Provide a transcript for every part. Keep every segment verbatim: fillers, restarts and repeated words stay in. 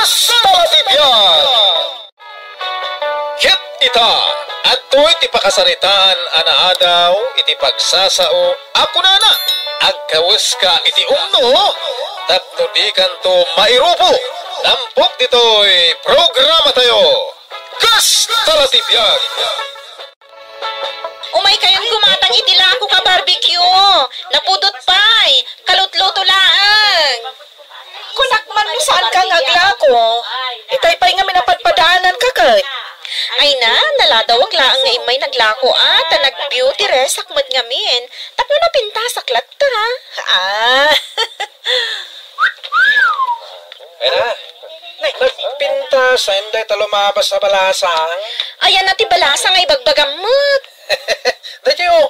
Kasta ti biag! Ket ita, adtoy ti pakasaritaan a naadaw iti pagsasao a kunana, "Agkaweska iti umno, tapno dikanto mairupo." Tampok ditoy programatayo, Kasta ti biag! Umaykayon gumatang iti lako ka barbecue. Napudot pay. Kalutluto laeng. Kunak man no saanka nga aglako. Itay pay ngamin a padpadaananka ket. Ay na, naladawak laeng nga immay naglako a, ta nag-beauty rest-ak met ngamin. Tapno napintasak latta. Ah. Ay na. Nagpintas, ay, dayta lumabas a balasang. Ayan na ti balasang nga ibagbagam met. Daytoy, oh.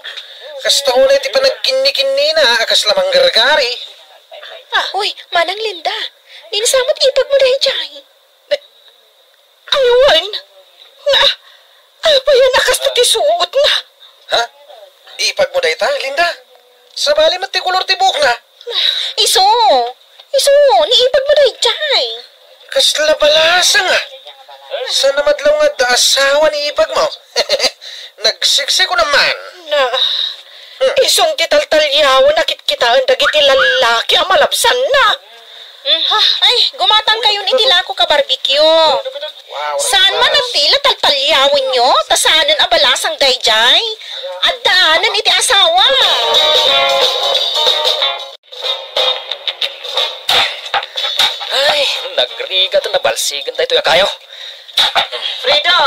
Kasta unay ti panagkinnikinnina a kasla manggargari. Ah, uy, Manang Linda. Ninsamo't ipagmo daydiay. Ay, wen. Nga, apay a kasta ti suotna? Ha? Ipagmo dayta, Linda? Sabali met ti kolor ti buokna. Isu, isu, ni ipagmo daydiay. Kasla balasang, ah. Saan a madlaw nga adda asawa ni ipagmo? Nagsiksiko naman. Na, hmm. Isun ti taltaliawen a kitkitaen dagiti lallaki a malabsanna. Mm. Ay, gumatangkayon iti lako ka barbecue. Wow, saan man a tila taltaliawenyo, ta saanen a balasang daydiay. Addaanen iti asawa. Ay, nagrigat a nabalsigen daytoy a kayo. Fredo!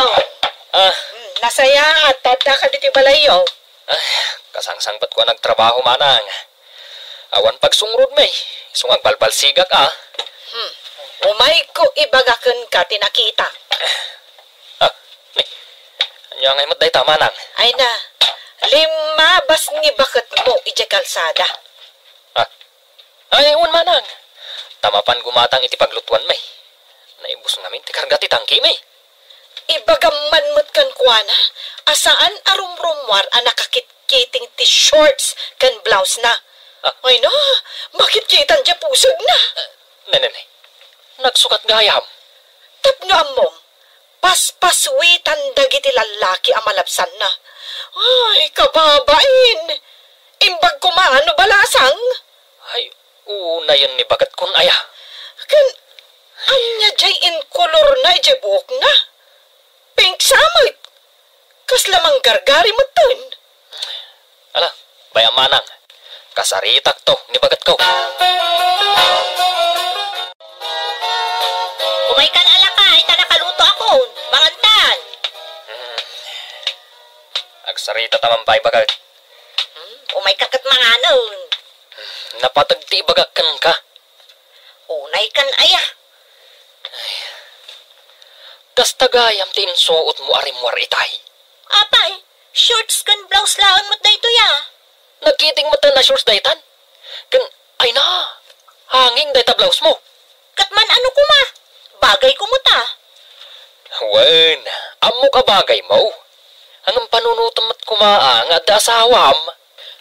Ah. Mm, nasayaat, adda ka ditoy balayyo. Ay, kasangsangpetko a nagtrabaho, manang. Awan pagsungrod, may. Isu nga agbalbalsigak, ah. Hmm. Umayko ibaga kenka ti nakita. Ah, ni, ania ngay met dayta, manang? Ay na, limmabas ni baketmo idiay kalsada. Ah, ay, wen, manang. Ta mapan gumatang iti paglutuan, may. Naibus ngamin ti karga ti tangki, may. Ibagam man met kenkuana a saan a rumrummuar a nakakitkiting ti shorts ken blouse na. Ah. Ay na, makitkitan diay pusegna. Ah, ne, ne, ne. Nagsukat gayam. Tapno ammom, paspaswitan dagiti lallaki a malabsanna. Ay, kababain! Imbag koma no balasang. Ay, unayen ni bagetkon aya. Ken ania diay inkolorna idiay buokna? Pink sa met. Kasla manggargari metten. Ala, bay-am manang. Kasaritakto ni bagetko. Umaykan a lakay, ta nakalutoakon. Mangantan. Hmm. Agsarita ta man pay baket. Hmm, umayka ket manganen. Napateg ti ibagak kenka. Unaykan aya. Ay. Kasta gayam ti insuotmo a rimmuar itay? Apay, shorts ken blouse laeng met daytoy a. Nagkiting met a shorts daytan. Ken, ay na, hanging dayta blouse mo. Ket man-ano koma? Bagay koma ta. Wen, ammok a bagay mo. Ngem panunotem met koma a nga adda asawam.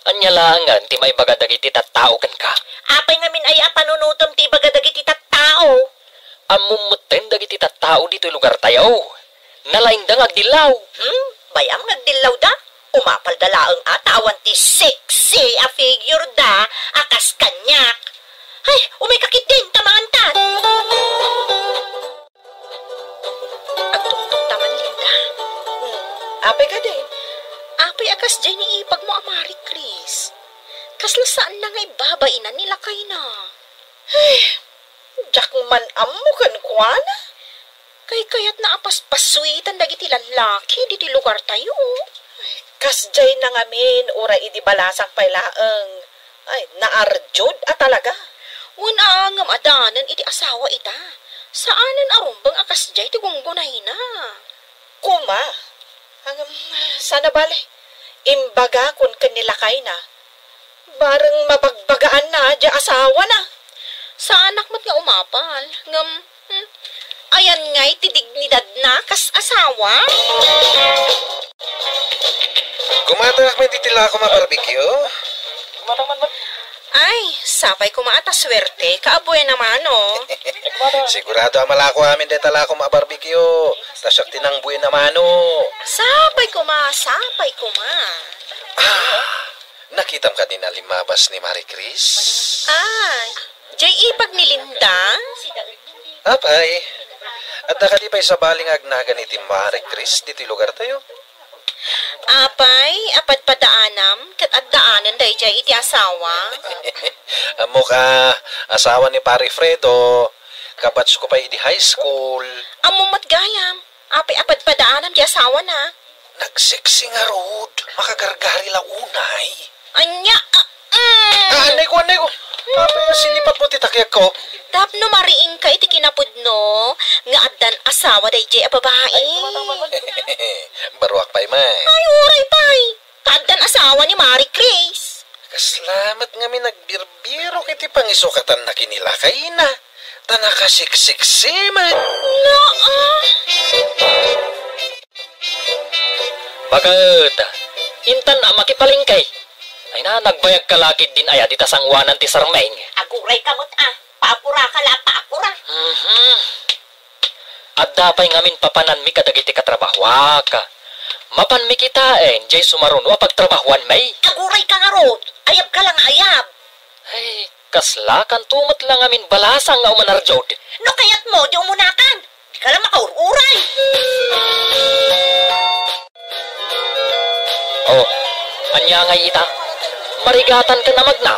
Ania laengen ti maibaga dagiti tattao kenka? Apay ngamin aya a panunotem ti ibaga dagiti tattao? Ammom metten dagiti tattao ditoy lugartayo. Nalaingda nga agdillaw. Hmm? Bay-am nga agdillawda? Umapalda laeng a ta awan ti sexy a figure da a kas kaniak. Ay, umayka ketdin ta mangantan. Agtungtong ta man, Linda. Hmm. Apay kadi? Apay a kasdiay ni ipagmo a Marie Chris? Kasla saanna nga ibbabainan ni lakayna. Ay, diak man ammo kenkuana. Kaykayatna a paspassuitan dagiti lallaki ditoy lugartayo. Ay, kasdiayna ngamin uray idi balasang pay laeng. Ay, naardiod a talaga. Wen a ngem adanen iti asawa ita. Saanen a rumbeng a kasdiay ti gunggunayna. Koma. Ngem, saan a bale. Imbagakon ken ni lakayna. Bareng mabagbagaanna diay asawana. Saanak met nga umapal. Ngem, hmm, ayan ngay ti dignidadna kas asawa? Gumatangak met iti lako a barbecue. Gumatang man, man. Ay, sapay koma a ta suerte ka a buena mano. Sigurado a malako amin dayta lakom a barbecue. Ta siak ti nang buena mano. Sapay koma, sapay koma. Ah, nakitam kadi a limmabas ni Mari Chris? Ay, jay ipag ni Linda? Apay, adda kadi pay sabali nga agnagan iti Mari Chris ditoy lugartayo? Apay, apadpadaanam, ket addaanen daydiay iti asawa? Ammok a, asawa ni Pare Fredo, kabatch ko pay idi high school. Ammom met gayam, apay apadpadaanam ti asawana? Nagseksi ngarud, makagargari la unay. Ania, ah, mm. Ah, annay ko, annay ko. Apay, sinipat mo ti takiag ko. Tapno mariingka iti kinapudno nga addan asawa daydiay a babai. Baruak pay met. Ay, uray pay. Ta addan asawa ni Mari Chris. Kasla met ngamin nagbirbirok iti pangisukatanna ken ni lakayna. Ta nakaseksiksi met. No, ah. Baket, intan a makipalengke. Ay na, nagbayagka la ketdin aya dita sangoanan ti sarmeng. Aguray ka met a, paapuraka la, paapura. Mhm. Adda pay ngamin papananmi kadagiti katrabahoak. Mapanmi kitaen, jay sumaruno a pagtrabahoanmi. Aguray ka ngarud, ayabka la nga ayab. Ay, kasla kanto met la ngamin balasang nga umanarjud. No kayatmo, di umunakan. Dika la makaur-uray. Oh, ania ngay ita? Marigatan ken a magna.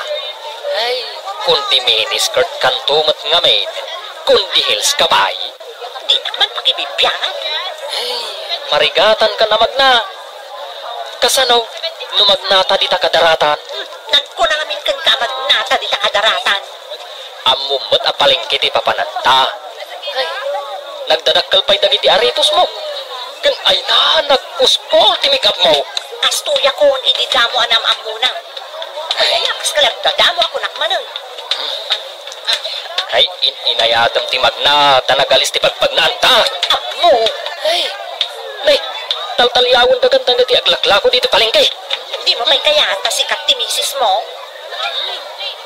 Ay, kundi miniskirt kanto met ngamin. Kundi heels ka pay. Dinak man pakibibiangan. Ay, marigatan ken a magna. Kasano no magnata dita kadaratan? Nagkuna ngamin kenka a magnata dita kadaratan. Ammom met a palengke ti papananta. Ay, nagdadakkel pay dagiti aritosmo. Ken ay na, nagpuspol ti make-upmo. Kastoyakon idi damo a naam-ammona. Ay, kas kalagdadamo a kunak manen. Ay, in-, inayatem ti magna, ta nagalis ti pagpagnaanta. Ammo! Ay, nay, taltaliawen dagan tangga ti aglaklako ditoy palengke. Di mo pay kayat a sikat ti misismo?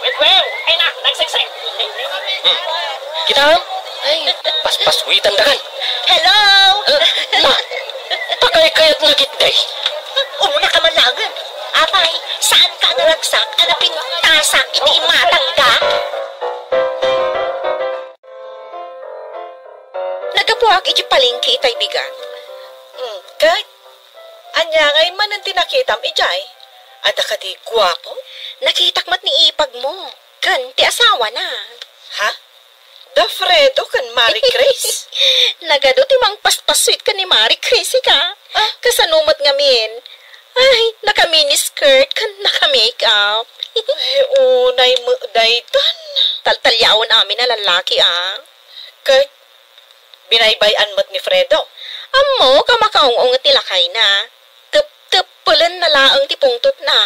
Well, well, ay na, nagseksek. Hmm. Kitaem? Ay, paspaswitan dagan. Hello! Eh, na, ta kaykayatna ketdi. Umuna ka man laengen. Apay, saanka a naragsak a napintasak iti imatangda? Naggapuak iti palengke itay bigat. Hmm, ket? Ania ngay manen ti nakitam idiay? Adda kadi guapo? Nakitak met ni ipagmo, ken ti asawana. Ha? Da Fredo ken Mari Chris? Nagadu ti mangpaspassuit ken ni Mari Chris, ika? Ah? Kasano met ngamin? Ay, naka-miniskirt ken naka-makeup. Ay, unay met daytan. Taltaliawen amin a lallaki, a. Ket binaybay-an met ni Fredo. Ammok a makaung-unget ti lakayna. Tep-, teppelenna laeng ti pungtotna.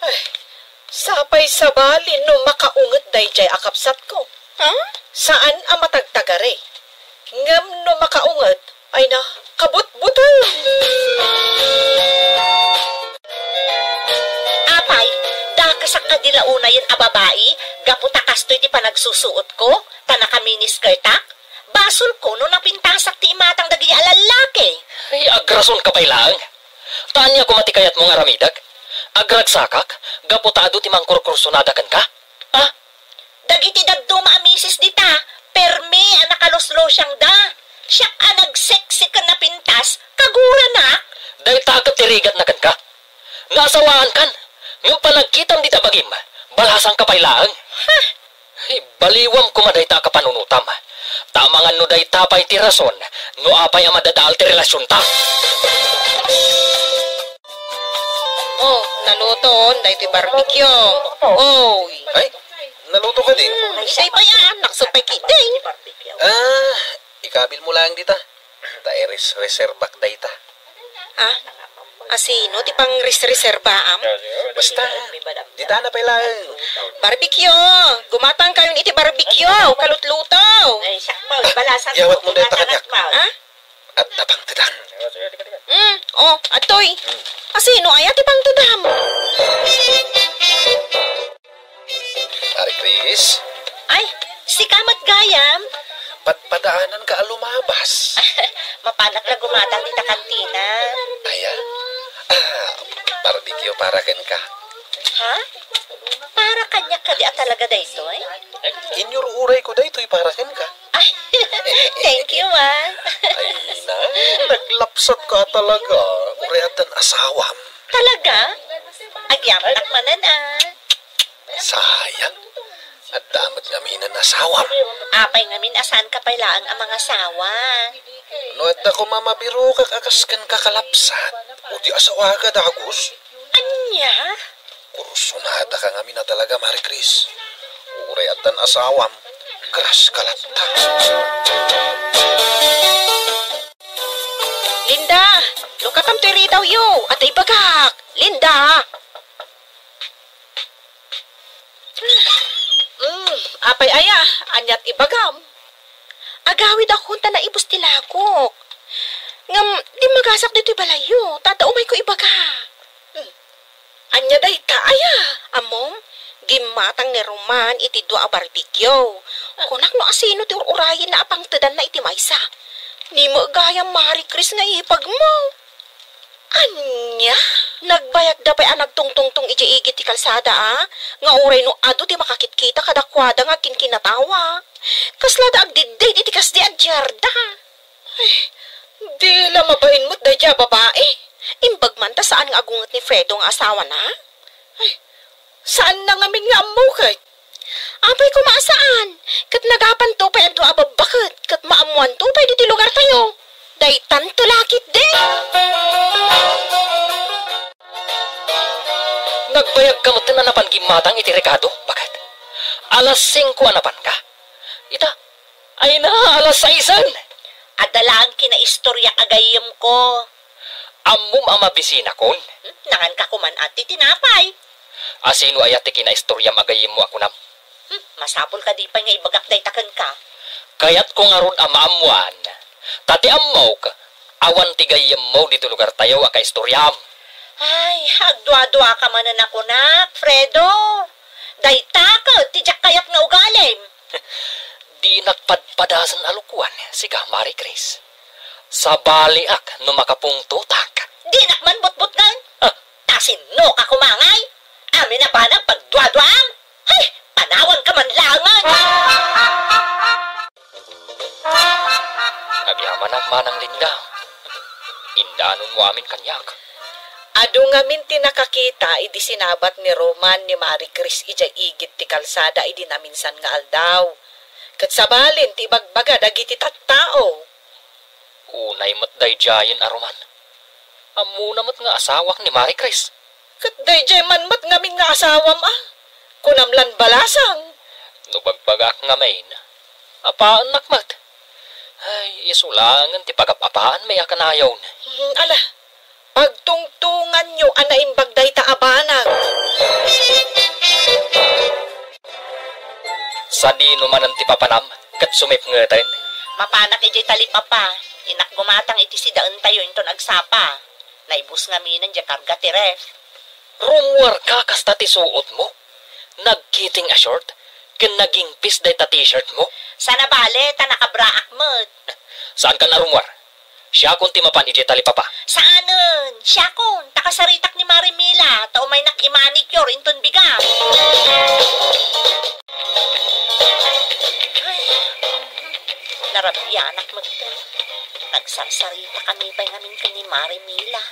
Ay, sapay sabali no makaunget daydiay a kabsatko. Ha? Saan a matagtagari. Ngem no makaunget, ay na, kabutbuteng. Apay, dakesak kadi la unayen a babai, gapu ta kastoy ti panagsusuotko, ta naka-miniskirtak? Basolko no napintasak ti imatang dagiti a lallaki. Ay, agrasonka pay laeng. Ta ania koma ti kayatmo nga aramidek? Agragsakak gapu ta adu ti mangkurkursonada kenka? Ah? Dagiti dadduma a misis dita, permi a nakaluslusiangda. Siak a nagseksi ken napintas, kaguranak. Dayta ket ti rigatna kenka. Naasawaankan, ngem panagkitam dita bagim, balasangka pay laeng. Ha? Ay, baliwam koma dayta a kapanunotam. Ta amangan no dayta pay ti rason no apay a madadael ti relasionta. Oh, naluton daytoy barbecue. Oy. Ay, naluto kadi? Hmm, isay pay a, naksot pay ketdi. Ah, ikabilmo laeng dita. Ta iresreserbak dayta. Ah? Asino ti pangresreserbaam? Basta, dita na pay laeng. Barbecue! Gumatangkayon iti barbecue! Kalutluto! Ay, siak pa, balasan. Yawatmo dayta kaniak. Ah? Adda pangtedang. Hmm, oh, adtoy. Asino aya ti pangtedam? Pis? Ay, sika met gayam. Padpadaananka a lumabas. Mapanak la gumatang dita kantina. Aya? Ah, barbecue para kenka. Ha? Para kaniak kadi a talaga daytoy? Inyururay ko daytoy para kenka. Ay, thank you, ah. Ay, na, naglapsat ka talaga. Uray addan asawam. Talaga? Agyamanak manen, ah. Sayang. Adda met ngamin asawam. Apay ngamin a saanka pay laeng a mangasawa? No adda koma mabirokak a kas kenka kalapsat, o di asawaka dagus. Ania? Kursunadaka ngamin a talaga, Mari Chris. Uray addan asawam, graska latta. Linda, lukakam toy ridawyo, adda ibagak. Linda! Mm, apay aya, aniat ibagam? Agawidakon ta naibus ti lakok. Ngem, dimmagasak ditoy balayyo, ta adda umayko ibaga. Hmm. Ania dayta aya? Ammom, gimmatang ni Roman iti dua a barbecue. Kunak no asino ti ur-urayenna a pangtedanna iti maysa. Ni met gayam Mari Chris nga ipagmo. Ania? Nagbayagda pay a nagtungtungtong idiay igid ti kalsada, a? Nga uray no adu ti makakitkita kadakuada nga agkinkinatawa. Kaslada agdidded iti kasdi a diarda. Ay, di la mabain met daydiay a babai. Imbag man ta saan nga agunget ni Fredo nga asawana? Ay, saanna ngamin nga ammo ket? Apay koma a saan, ket nagapanto pay a dua a babbaket, ket maammoanto pay ditoy lugartayo. Daytanto la ketdi. Nagbayagka metten a napan gimmatang iti rekado, baket? Alas singko a napanka. Ita, ay na, alas saisen. Adda laeng kinaistoriak a gayyemko. Ammom a mabisinakon? Hmm, nanganka koman a ti tinapay. Asino aya ti kinaistoriam a gayyemmo a kunam? Hmm, masapul kadi pay nga ibagak dayta kenka? Kayatko ngarud a maammoan, ta ti ammok, awan ti gayyemmo ditoy lugartayo a kaistoriam. Ay, agduaduaka manen a kunak, Fredo. Dayta ket ti diak kayat nga ugalim. Dinak padpadasen a lokoan, sika, Mari Chris. Sabaliak no makapungtotak. Dinak man butbutngen. Ah. Ta sinnoka koma ngay? Amin a banag pagduaduaam? Hay, panawanka man laengen! Agyamanak manang Linda. Indanonmo amin kaniak. Adu ngamin ti nakakita idi sinabat ni Roman ni Mari Chris idiay igid ti kalsada idi naminsan nga aldaw. Ket sabalen ti ibagbaga dagiti tattao. Unay met daydiayen a Roman. Ammona met nga asawak ni Mari Chris. Ket daydiay man met ngamin nga asawam a. Kunam lan balasang. No bagbagak ngamin, apaennak met. Ay, isu laengen ti pagap-apaanmi a kanayon. Hmm, ala, pagtungtonganyo a naimbag dayta a banag. Sadino manen ti papanam ket sumipngeten? Mapanak idiay talipapa. Innak gumatang iti sidaentayo inton agsapa. Naibus ngaminen diay karga ti ref. Rummuarka kasta ti suotmo? Nagkiting a short ken nagingpis dayta t-shirt mo? Saan a bale, ta nakabraak met. Saankan a rummuar. Siakon ti mapan idiay talipapa. Saanen, siakon, ta kasaritak ni Mari Mila, ta umaynak i-manicure inton bigat. Ay, narabianak met. Nagsarsaritakami pay ngamin ken ni Mari Mila.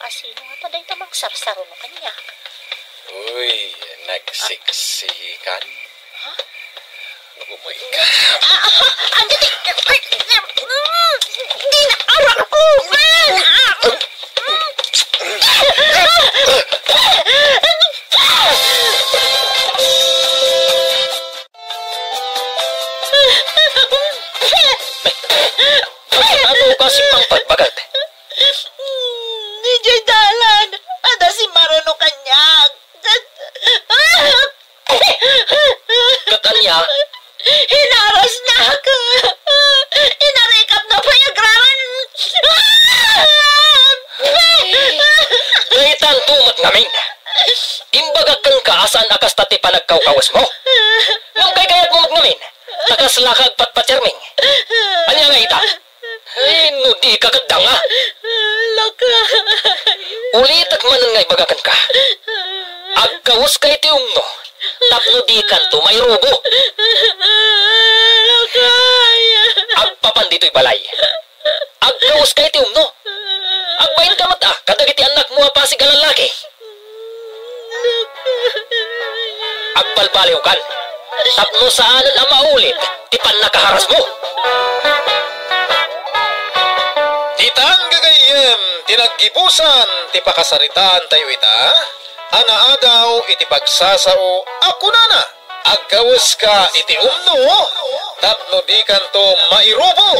Asino ngata dayta mangsarsaruno kaniak? Uy, nagsiksikan. Ha? Oh my God. Ah, ah, ah, di, ay, mm, di na, arak ko, man! Ah, mm. Ano ka, Simpang Pagbagat? Diay dalan, adda simmaruno kaniak. Ket ania? Hinarasnak. Inarikatna pay agraman. Daytanto met ngamin. Imbagak Kenka a saan a kasta ti panagkawkawesmo? Ngem kaykayatmo met ngamin, ta kasla ka agpatpatiarming. Ania nga ita? Ay, no di ka ket danga. Lakay. Ulitek manen nga ibaga kenka. Agkaweska iti umno tapno dikanto mairubo. Lakay. Agpapan ditoy balay. Agkaweska iti umno. Agbainka met a kadagiti annakmo a pasig a lallaki. Agbalbaliwkan tapno saanen a maulit ti pannakaharasmo. Ditan, gagayyem, ti naggibusan ti pakasaritaantayo ita a naadaw iti pagsasao a kunana, "Agkaweska iti umno tapno dikanto mairubo."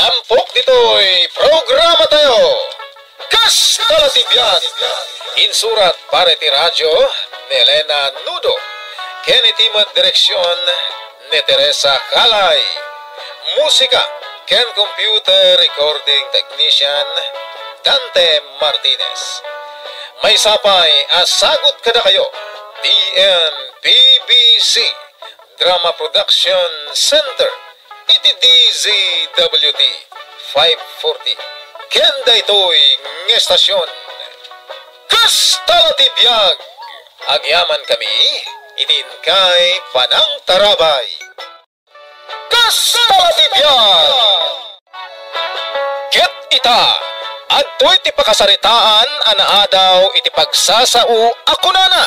Tampok ditoy programatayo. Kasta la ti biag! Insurat para iti radyo ni Elena Nudo, ken iti met direksion ni Teresa Calay. Musika ken computer recording technician, Dante Martinez. Maysa pay a sagut kadakayo ti N P B C Drama Production Center iti D Z W T five forty. Ken daytoy nga estasion, Kasta la ti biag! Agyamankami iti inkay panangtarabay. Kasta la ti biag! Ket ita, adtoy ti pakasaritaan a naadaw iti pagsasao a kunana,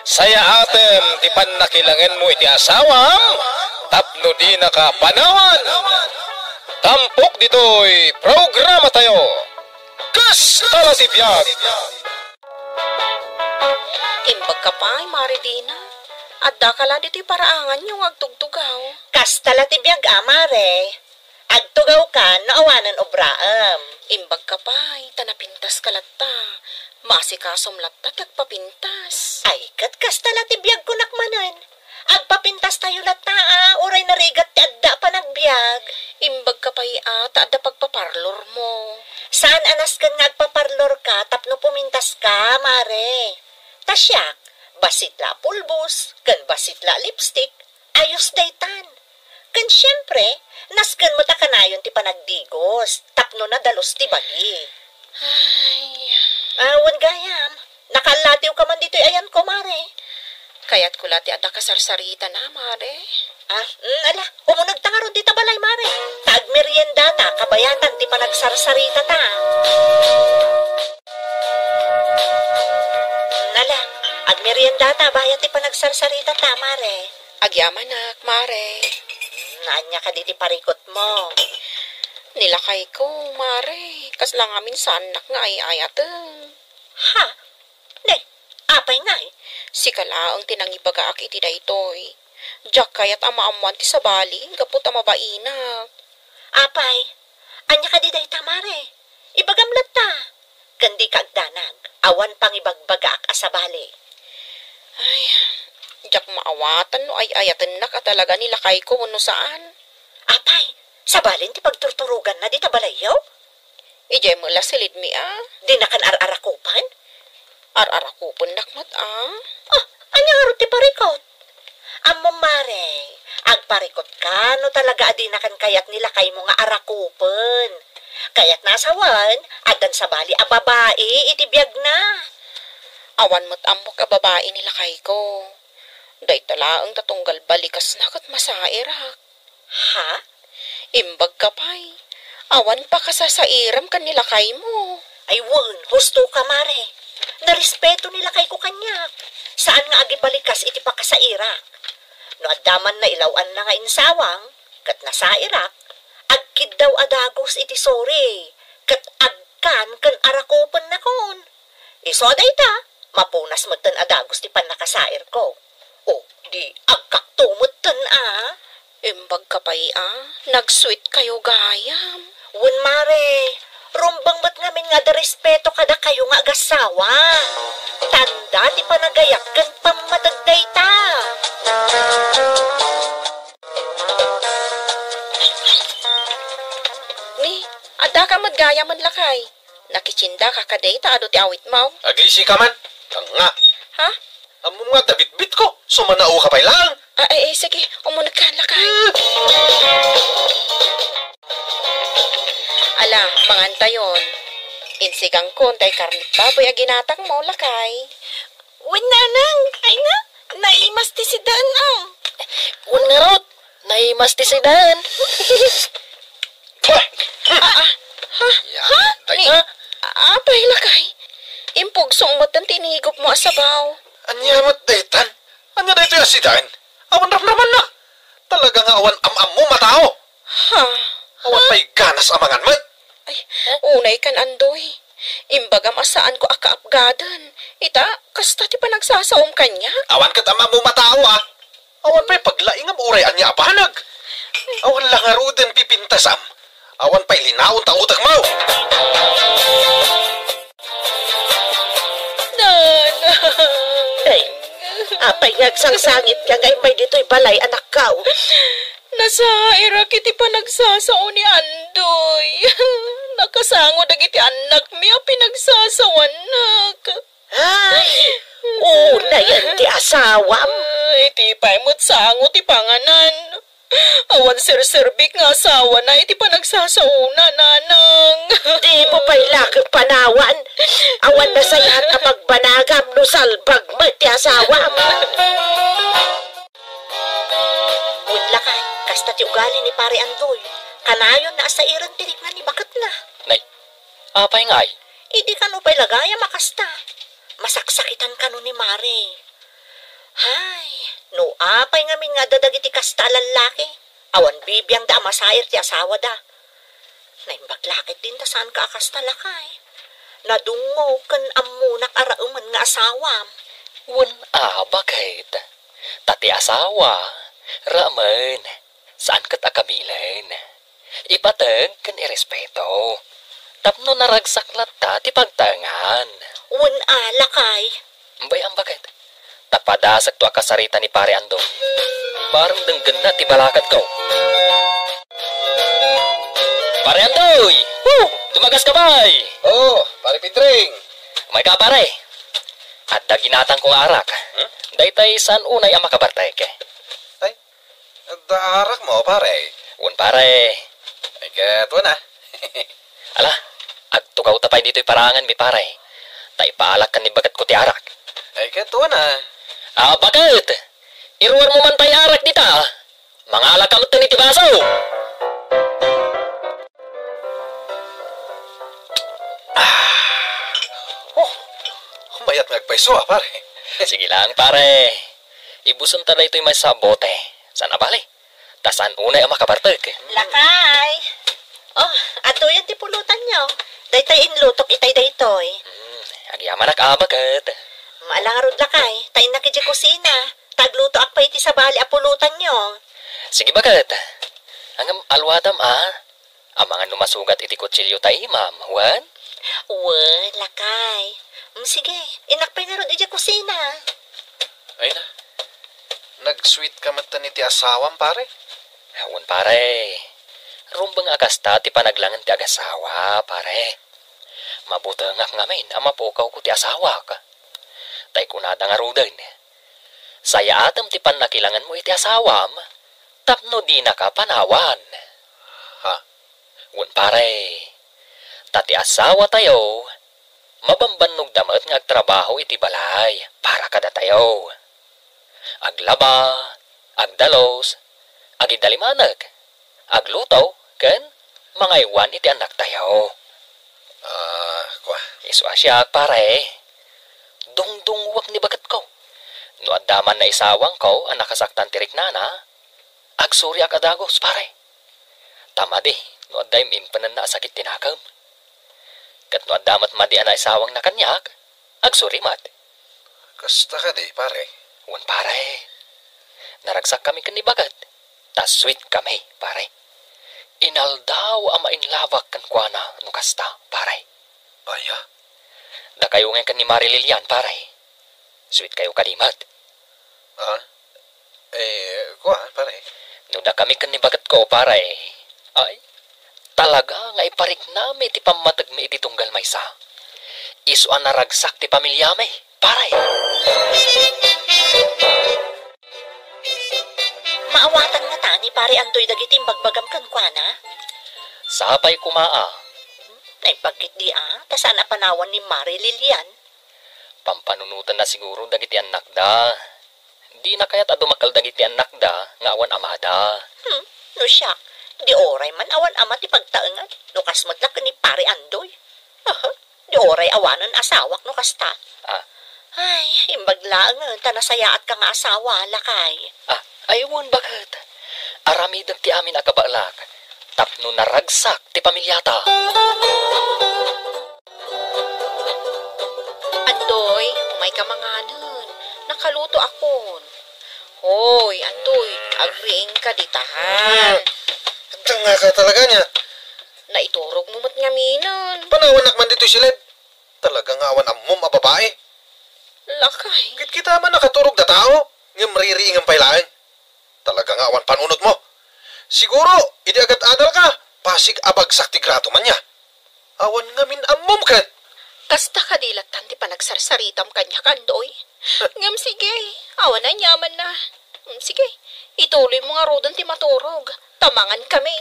"Sayaatem ti pannakilangenmo iti asawam tapno dinaka panawan." Tampok ditoy programatayo, Kasta la ti biag! Imbagka pay, Mare Dina. Addaka la ditoy paraanganyo nga agtugtugaw. Kasta la ti biag a, Mare. Agtugawkan no awanen obraem. Imbagka pay, ta napintaska latta. Maasikasom latta ti agpapintas. Ay, ket kasta la ti biag kunak manen. Agpapintastayo latta a, uray narigat ti adda a panagbiag. Imbagka pay a, ta adda pagpaparlormo. Saan a nasken nga agpaparlorka tapno pumintaska, Mare. Ta siak, bassit la a pulbos, ken bassit la a lipstick, ayos daytan. Ken siempre, nasken met a kanayon ti panagdigos, tapno nadalus ti bagi. Ay. Ah, wen gayam, nakaallatiwka man ditoy ayanko, Mare. Kayatko la ti adda kasarsaritana, Mare. Ah, mm, ala, umunegta ngarud dita balay, Mare. Ta agmeriendata, kabayatan ti panagsarsaritata. Mm, ala, agmeriendata, bayat ti panagsarsaritata, Mare. Agyamanak, Mare. Mm, ania kadi ti parikutmo? Ni lakayko, Mare, kasla ngamin saannak nga ay-ayaten. Ha? Ne, apay ngay? Sika laeng ti nangibagaak iti daytoy. Diak kayat a maammoan ti sabali gapu ta mabainak. Apay, ania kadi dayta, Mare? Ibagam latta. Ken dika agdanag, awan pangibagbagaak a sabali. Ay, diak maawatan no ay-ayatennak a talaga ni lakayko wenno saan. Apay, sabalin ti pagturturoganna dita balayyo? Idiay met la silidmi a. Dinakan ar-arakupen? Ar-arakupennak met a. Ah, ania ngarud ti parikut? Ammom, Mare, agparikutka no talaga a dinakan kayat ni lakaymo nga arakupen. Kayatna a sawen, addan sabali a babai iti biagna. Awan met ammok a babai ni lakayko. Dayta laeng ta tunggal balikasna ket masairak. Ha? Imbagka pay, awan pakasasairam ken ni lakaymo. Ay wen, husto ka, Mare. Narespeto ni lakayko kaniak. Saan nga agibalikas iti pakasairak. No adda man nailaw-anna nga insawang, ket nasairak, agkiddaw a dagus iti suri, ket agkan ken arakupennakon. Isu a dayta, mapunas metten a dagus ti pannakasairko. O, di agkakto metten a. Imbagka pay a, nagsuit kayo gayam. Wen, Mare, rumbeng met ngamin nga adda respeto kadakayo nga agassawa. Tanda ti panagayat ken pammateg dayta. Ni, adda ka met gayam, lakay. Nakitsinda ka kadi ta adu ti awitmo? Agisi ka man? Nga. Ha? Ammom nga adda bitbitko, sumanaoka pay laeng. Ah, eh, eh, sige, umunegka, lakay. Eh. Ala, mangantayon. Insigangkon tay karnet baboy a ginatangmo, lakay. Wen, nanang, ay na, naimas ti sidan, ah. Wen ngarud, naimas ti sidan. Pah! Ah, ah, ha? Yan, ha? Tay. Ni, ah, apay, lakay? Impugsom met ti inigupmo a sabaw. Ania met daytan? Ania daytoy a sidan? Awan ramramanna. Talaga nga awan am-ammom a tao. Ha? Awan pay ganas a mangan met. Ay, unay kan, Andoy. Imbagam a saanko a kaapgaden. Ita, kasta ti panagsasaom kaniak. Awan ket am-ammom a tao, a. Awan pay paglaingam uray ania a banag. Awan la ngaruden pipintasam. Awan pay linaon ta utekmo. Nanang! Ay, apay nga agsangsangitka nga immay ditoy balay, anakko? Nasairak iti panagsasao ni Andoy. Nakasango dagiti annakmi a pinagsasawanak. Ay, unayen ti asawam. Ay, iti pay met sango ti panganan. Awan serserbik nga asawana iti panagsasaona, nanang. Dimo pay laeng panawan. Awan nasayaat a pagbanagam no salbag met ti asawam. Wen, lakay, kasta ti ugali ni Pare Andoy. Kanayonna a sairen ti rikna ni baketna. Nay, apay ngay? Idi kano pay la gayam a kasta. Masaksakitan kano ni Mare. Hay, no apay ngamin nga adda dagiti kasta a lallaki, awan bibiangda a masair ti asawada. Naimbag la ket dinta saanka a kasta, lakay. Nadungngog ken ammonak a raemen nga asawam. Wen a, baket. Ta ti asawa, raemen, saan ket a kabilen. Ipateg ken irespeto. Tapno naragsak latta ti pagtaengan. Wen a, lakay. Bay, am, baket. Ta padasekto a kasarita ni Pare Andoy. Bareng denggenna ti balakadko. Pare Andoy! Woo! Dumagas ka, bay! Oo, Pare Pidring. Mayka, pare. Adda ginatangko nga arak. Hmm? Daytay saan unay a makabartek. Ay, adda arakmo, pare? Wen, pare. Ay, ket wen a. Ala, agtugawta pay ditoy paranganmi, pare. Ta ipaalak ken ni baketko ti arak. Ay, ket wen a. Ah, baket! Iruarmo man pay arak dita. Mangalakka metten iti baso. Ah. Oh, mayat nga agpayso a, pare. Sige lang, pare. Ibusenta daytoy maysa a bote. Saan a bale? Ta saan unay a makabartek. Lakay! Oh, adtoyen ti pulutanyo. Daytay inlutok itay daytoy. Hmm, agyamanak a, baket. Ala ngarud, lakay, ta innak idiay kusina. Ta aglutoak pay iti sabali a pulutanyo. Sige, baket. Ngem alwadam a. Amangan no masugat iti kutsilio ta imam, wen? Wen, lakay. Mm, sige, innak pay ngarud idiay kusina. Ay na, nag-sweet ka metten iti asawam, pare? Wen, pare. Rumbeng a kasta ti panaglangen ti agasawa, pare. Mabutengak ngamin a mapukawko ti asawak. Tay kunada ngaruden, sayaatem ti pannakilangenmo iti asawam tapno dinaka panawan. Ha? Wen, pare, ta ti asawatayo, mabambannogda met nga agtrabaho iti balay para kadatayo. Aglaba, agdalus, agidalimanek, agluto, ken mangaywan iti annaktayo. Ah, kua. Isu a siak, pare. Dungdunguak ni baketko. No adda man naisawangko a nakasaktan ti riknana, agsuriak a dagus, pare. Ta madi no adda im-impenenna a sakit ti nakem. Ket no adda met madi a naisawangna kaniak, agsuri met. Kasta kadi, pare? Wen, pare. Naragsakkami ken ni baket, ta sweet kami, pare. Inaldaw a mainlabak kenkuana no kasta, pare. Aya? Dakayo ngay ken ni Mari Lilian, pare. Sweet kayo kadi met. Ah? Eh, kua, pare? No dakami ken ni baketko, pare, ay, talaga nga ipariknami ti pammategmi iti tunggal maysa. Isu a naragsak ti pamiliami. pare. Maawatan ngata ni Pare Andoy dagiti imbagbagam kenkuana? Sapay koma a. Naimbag ketdi a, ta saan a panawan ni Mare Lilian. Pampanunotenna siguro dagiti annakda. Dina kayat a dumakkel dagiti annakda nga awan amada. Hmm, no siak, di uray man awan ama ti pagtaengan, no kas met la ken ni Pare Andoy. Aha, di uray awanen asawak no kasta. Ah. Ay, imbag laengen ta nasayaatka nga asawa, lakay. Ah, ay wen, baket. Aramidek ti amin a kabaelak tapno naragsak ti pamiliata. Andoy, umayka manganen. Nakalutoakon. Hoy, Andoy, agriingka dita, ha? Ah, adda nga ka talaga niya. Naiturogmo met ngaminen. Panawanak man ditoy siled. Talaga nga awan ammom a babae. Lakay. Kitkita man nakaturog da tao, ngem ririingem pay laeng. Talaga nga awan panunotmo. Siguro, idi agat-adalka, pasig a bagsak ti grado man niya. Awan ngamin ammom ket. Kasta kadi lattan ti panagsarsaritam kaniak, Andoy. Ngem sige, awan aniamanna. Sige, ituloymo ngaruden ti maturog. Ta mangankami.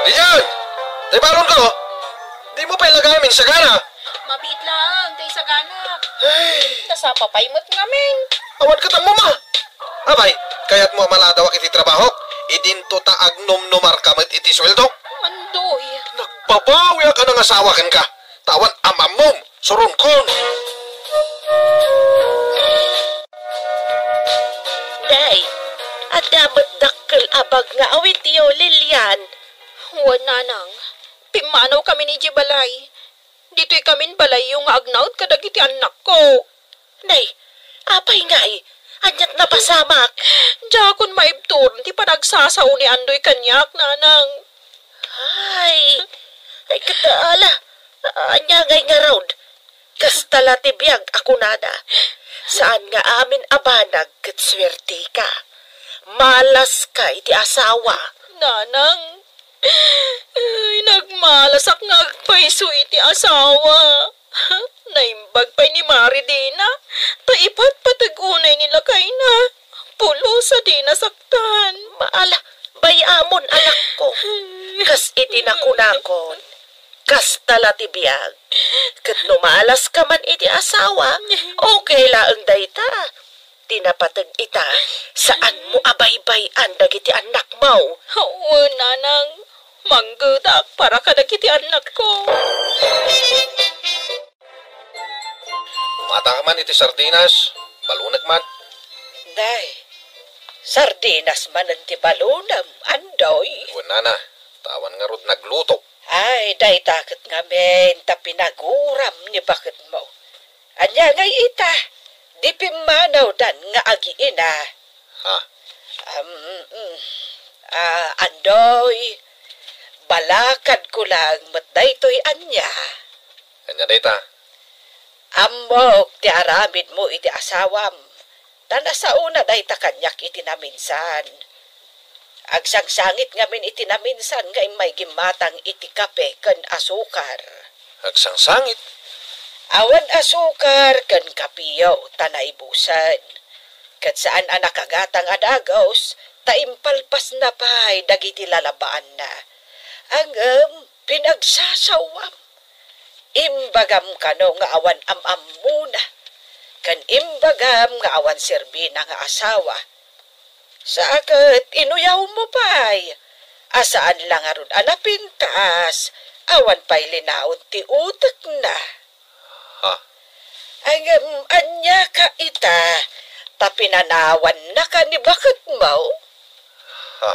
Diyan! Tay balonko! Dimo pay lagamin sagana! Mabiit laeng tay saganak. Ay. Nasapa pay met ngamin. Awan ket ammom a. Abay, kayatmo a maladawak iti trabahok? Idinto ta agnomnomarka met iti sueldo. Andoy. Nagbabawiak a nangasawa kenka. Ta awan am-ammom, suronkon. Day, adda met dakkel a bag nga awityo, Lilian. Wen, nanang. Pimmanawkamin idiay balay. Ditoykamin balayyo nga agnaed kadagiti annakko. Nay, apay ngay? Aniat napasamak? Diakon maibturan ti panagsasao ni Andoy kaniak, nanang. Ay, ay, ket ala, ania ngay ngarud? Kasta la ti biag a kunada. Saan nga amin a banag ket suerteka. Malaska iti asawa. Nanang, ay, nagmalasak nga agpayso iti asawa. Naimbag pay ni Mari dina, ta ipatpateg unay ni lakayna. Pulos a dina saktan. Maala, bay-amon, anakko. Kas iti nakunakon, kasta la ti biag. Ket no malaska man iti asawa, okay laeng dayta. Ti napateg ita, saanmo a baybay-an dagiti annakmo. Wen, nanang, manggedak para kadagiti annakko. Umata ka man iti sardinas, balonek man. Day, sardinas manen ti balonem, Andoy. Wen, nana, ta awan ngarud nagluto. Ay, dayta ket ngamin ta pinaguram ni baketmo. Ania ngay ita, di pimmanawdan nga agiina? Ha? Am, mm, ah, Andoy, balakadko laeng met daytoy ania? Ania dayta? Ammok ti aramidmo iti asawam, ta nasaona dayta kaniak iti naminsan. Agsangsangit ngamin iti naminsan nga immay gimmatang iti kape ken asukar. Agsangsangit? Awan asukar ken kapeyo ta naibusen. Ket saan a nakagatang a dagus ta impalpasna pay dagiti lalabaanna. Ngem pinagsasawam. Imbagam kano nga awan am-ammona, ken imbagam nga awan serbina nga asawa. Sa ket inuyawmo pay a saan la ngarud a napintas, awan pay linaon ti utekna. Ha? Ngem ania ka ita, ta pinanawannaka ni baketmo? Ha?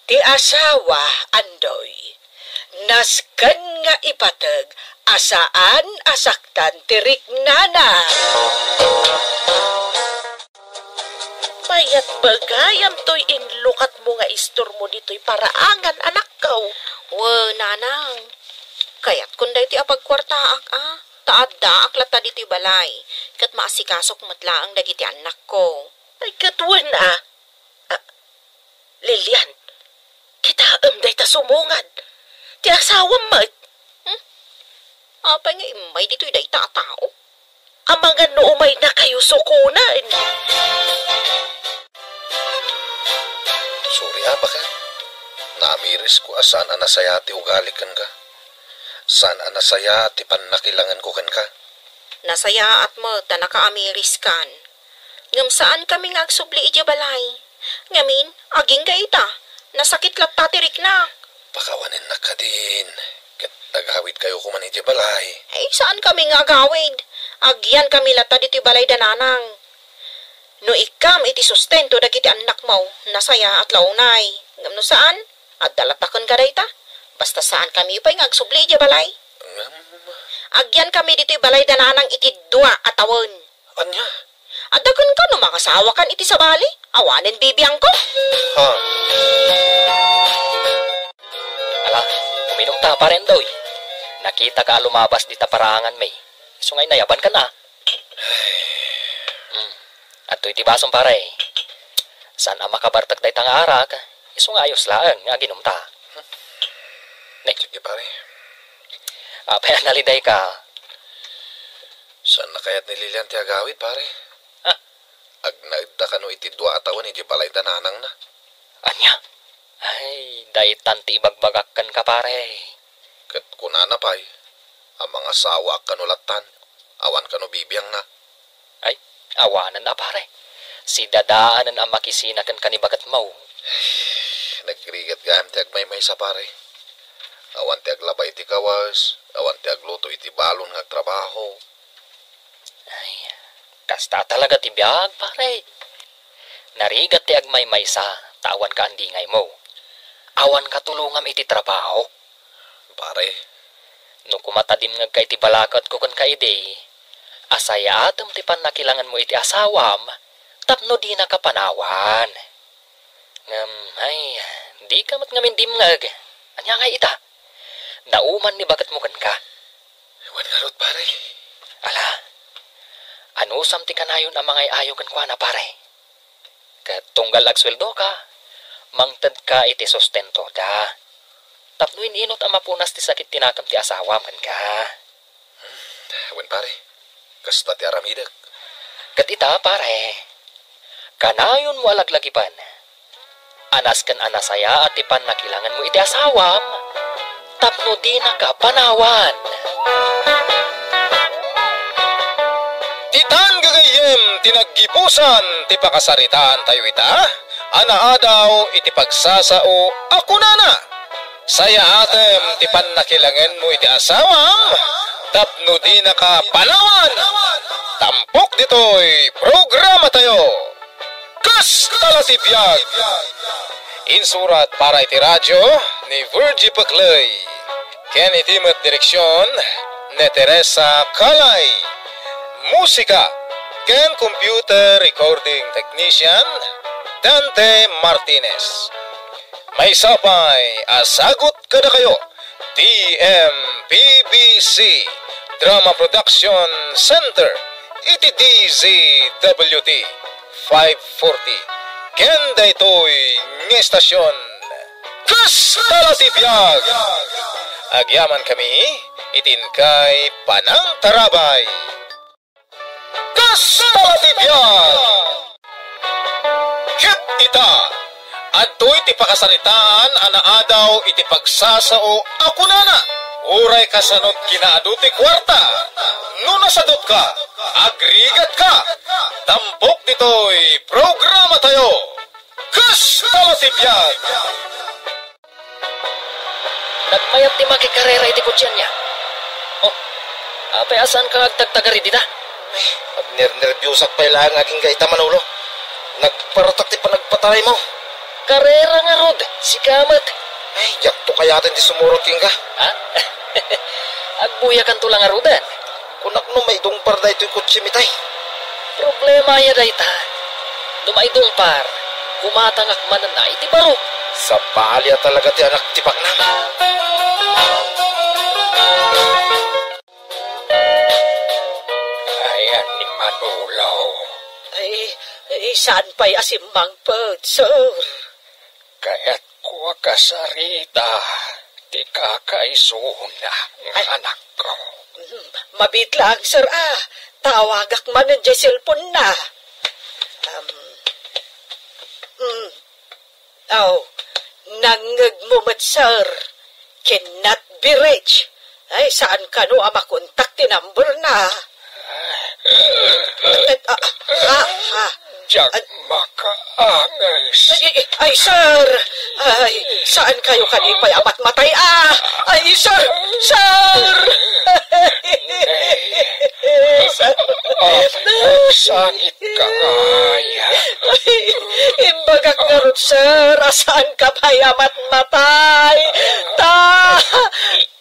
Ti asawa, Andoy, nasken nga ipateg a saan a saktan ti riknana. Mayat bagayam toy inlukatmo nga istormo ditoy paraangan, anakko. Wen, nanang. Kayatkon daytoy a pagkuartaak, a. Ta addaak latta ditoy balay, ket maasikasok met laeng dagiti annakko. Ay, ket wen, a. Ah, Lilian, kitaem dayta sumungad. Ti asawam met. Hmm? Apay nga immay ditoy dayta a tao? Amangan no umaynakayo sukonen. Sorry, a, baket. Naamirisko a saan a nasayaat ti ugalik kenka. Saan a nasayaat ti pannakilangenko kenka. Nasayaat met ta nakaamiriskan. Ngem saankami nga agsubli idiay balay. Ngamin, agingga ita, nasakit latta ti riknak. Pakawanennak kadin, ket agawidkayo koman idiay balay. Ay, saankami nga agawid. Agyankami latta ditoy balay da nanang. No ikkam iti sustento dagiti annakmo, nasayaat la unay. Ngem no saan, adda latta kenka dayta. Basta saankami pay nga agsubli idiay balay. Ngem? Agyankami ditoy balay da nanang iti dua a tawen. Ania? Adda kenka no mangasawakan iti sabali, awanen bibiangko. Ha? Ala, uminum ta, Pare Endoy. Nakitaka a lumabas dita paraanganmi. Isu nga inayabankan a. Hmm. Adtoy ti basom, pare. Saan a makabartek dayta nga arak, isu nga ayos laeng nga aginumta. Ne. Sige, pare. Apay a nalidayka? Saanna kayat ni Lilian ti agawid, pare? Ah. Agnaedda kano iti dua a tawen idiay balay da nanangna. Ania? Ay, daytan ti ibagbagak kenka, pare. Ket kunana pay, a mangasawaak kano lattan, awan kano bibiangna. Ay, awanen a, pare. Sidadaanen a makisina kenka ni baketmo. Nagrigat gayam ti agmaymaysa, pare. Awan ti aglaba iti kawes, awan ti agluto iti balon nga agtrabaho. Ay, kasta talaga ti biag, pare. Narigat ti agmaymaysa, ta awan kaandingaymo. Awan katulongam iti trabaho. Pare. No kumatadimngegka iti balaketko kenka idi, asayaatem ti pannakilangenmo iti asawam tapno dinaka panawan. Ngem, ay, dika met ngamin dimngeg. Ania ngay ita? Nauman ni baketmo kenka. Wen ngarud, pare. Ala, anusam ti kanayon a mangay-ayo kenkuana, pare? Ket tunggal agsueldoka, mangtedka iti sustentoda. Tapno in-inot a mapunas ti sakit ti nakam ti asawam kenka. Hmm, wen, pare. Kasta ti aramidek. Ket ita, pare, kanayonmo a laglagipen a nasken a nasayaat ti pannakilangenmo iti asawam tapno dinaka panawan. Ditan gagayyem ti naggibusan ti pakasaritaantayo ita a naadaw iti pagsasao a kunana, "Sayaatem ti pannakilangenmo iti asawam tapno dinaka panawan." Tampok ditoy programatayo. Kasta la ti biag! Insurat para iti radyo ni Virgie Peclay, ken iti met direksion ni Teresa Calay. Musika ken computer recording technician, Dante Martinez. Maysa pay a sagut kadakayo ti M P B C Drama Production Center iti D Z W T five forty. Ken daytoy nga estasion, Kasta la ti biag! Agyaman kami iti inkay panangtarabay. Kasta la ti biag! Ket ita, adtoy ti pakasaritaan a naadaw iti pagsasao a kunana, uray kasano ti kinaadu ti kuarta, no nasadutka, agrigatka, tampok ditoy programatayo. Kasta la ti biag! Nagmayat ti makikarera iti kotse ania. Oh, apay a saanka nga agtagtagari dita? Ay, agnernerbiosak pay laeng agingga ita, Manolo. Nagparatak ti panagpataraymo. Karera ngarud, sika met. Ay, diakto kayaten ti sumurot kenka. Ha? Agbuyakanto la ngaruden. Kunak no maidungpar daytoy kotsem itay. Problema aya dayta? No maidungpar, gumatangak manen iti baro. Sabali a talaga ti anak ti baknang. Ayan ni Manolo. Ay, ay, saan pay a simmangpet, sir? Kayatko a kasarita ti kakaisuna nga Ay. Anakko. Mabiit lang, sir, a. Tawagak manen diay cellphone na. Um, mm. Aw, nangngegmo met, sir. Cannot be reached. Ay, saan kano a makontak ti number na? Ah, ah, ah. Diak makaangis. Ay, ay, ay, sir! Ay, saan kayo kadi pay a matmatay, a? Ay, sir! Sir! Sir! Apo, agsangit ka nga, aya. Ay, imbagak ngarud, sir, a saan ka pay a matmatay. Ta,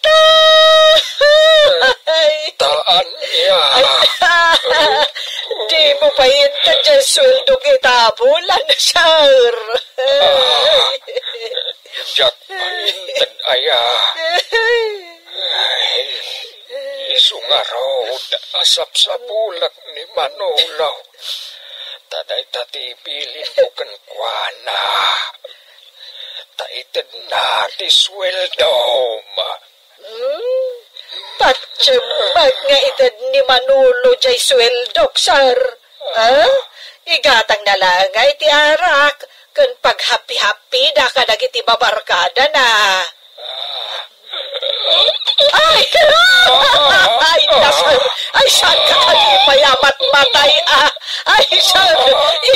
ta, ay. Taan niya. Ay, ta. Di mo pay inted diay sueldok ita a bulan, sir. Ah, diak pay inted aya. Ay, isu ngarud a sapsapulek ni Manolo. Ta dayta ti ibilinko kenkuana. Ta itedna ti sueldom. Hmm? Patiem met nga ited ni Manolo diay sueldok, sir. Ah? Igatangna laeng ngay ti arak ken paghapi-hapida kadagiti babarkadana. Ah. Ay! Ay, nasal! Ay, saan ka kalipay a matmatay, a? Ay, saan?